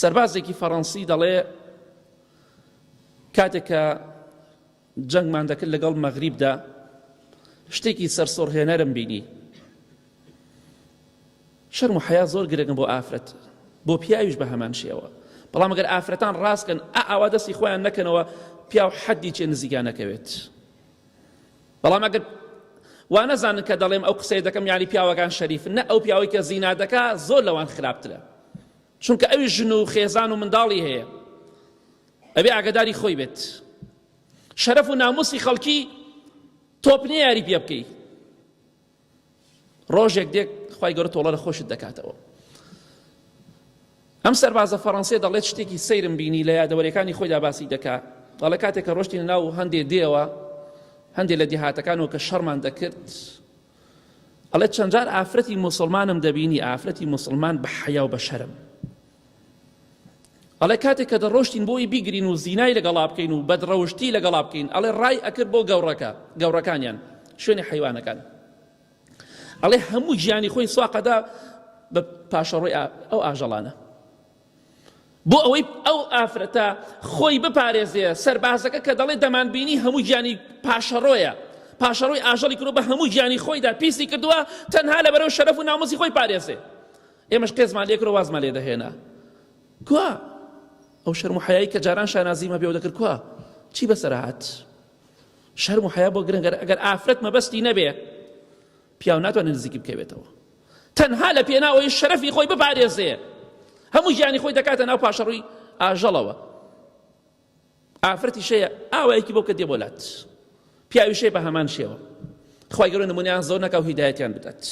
سەربازێکی فەڕەنسی دەڵێ کاتێک کە جەنگمان دەکرد لەگەڵ مەغریبدا شتێکی سەرسوڕهێنەرم بینی شەرم و حەیا زۆر گرنگە بۆ ئافرەت بۆ پیاویش بە هەمان شێوە بەڵام ئەگەر ئافرەتان ڕاستکەن ئا ئاوا دەستی خۆیان نەکەنەوە پیاو حەدی چێ نزیکان نەکەوێت بەڵام ئەگەر وا نەزانن کە دەڵێم ئەو قسەیە دەکەم یانی پیاوەکان شەریفن نە ئەو پیاوەی کە زینا دەکا زۆر لەوان خراپترە چونکە ئەوی ژن و خێزان و منداڵی هەیە ئەبێ ئاگداری خۆی بێت شەرەف و ناموسی خەڵکی تۆپ نییە یاری پێ بکەی ڕۆژێک دێک خوای گەورە تۆڵە لە خۆشت دەکاتەوە ئەم سەربازە فەڕەنسیە دەڵێت شتێکی سەیرم بینی لە یادەوەریەکانی خۆیدا باسی دەکا دەڵێ کاتێک کە ڕۆشتینە ناو هەندێ دێوە هەندێ لە دیهاتەکانەوە کە شەڕمان دەکرد ئەڵێ چەند جار ئافرەتی موسڵمانم دەبینی ئافرەتی موسڵمان بە حەیا و بە شەرم ئەڵێ کاتێک کە دەڕۆشتین بۆی بیگرین و زینای لەگەڵا بکەین و بەدڕەوشتی لەگەڵا بکەین ئەڵێ ڕای ئەکرد بۆ گەوڕەکە گەوڕەکانیان شوێنی حەیوانەکان ئەڵێ هەموو گیانی خۆی سواقەدا بە پاشەڕۆی ئەو ئاژەڵانە بۆ ئەوەی ئەو ئافرەتە خۆی بپارێزێ سەربازەکە کە دەڵێ دەمانبینی هەموو گیانی پاشەڕۆیە پاشەڕۆی ئاژەڵی کردووە بە هەموو گیانی خۆیدا پیسی کردووە تەنها لەبەرەوە شەرەف و ناموسی خۆی پارێزێ ئێمەش قێزمان لێ کرد و وازمان لێ دەهێنا کوا ئەو شەرم و حەیای کە جاران شانازیمە پێوە دەکرد کوا چی بەسەر هات شەرم و حەیا بۆ گرنگە ئەگەر ئافرەت مەبەستی نەبێ پیاو ناتوانێت نزیکی بکەوێتەوە تەنها لە پێناوەی شەرەفی خۆی بپارێزێ هەموو گیانی خۆی دەکاتە ناو پاشەڕووی ئاژەڵەوە ئافرەتیش هەیە ئاوایەکی بۆ کە دێ بۆ لات پیاویش هەیە بە هەمان شێوە خوای گەورە نمونیان زۆر نەکا و هیدایەتیان بدات.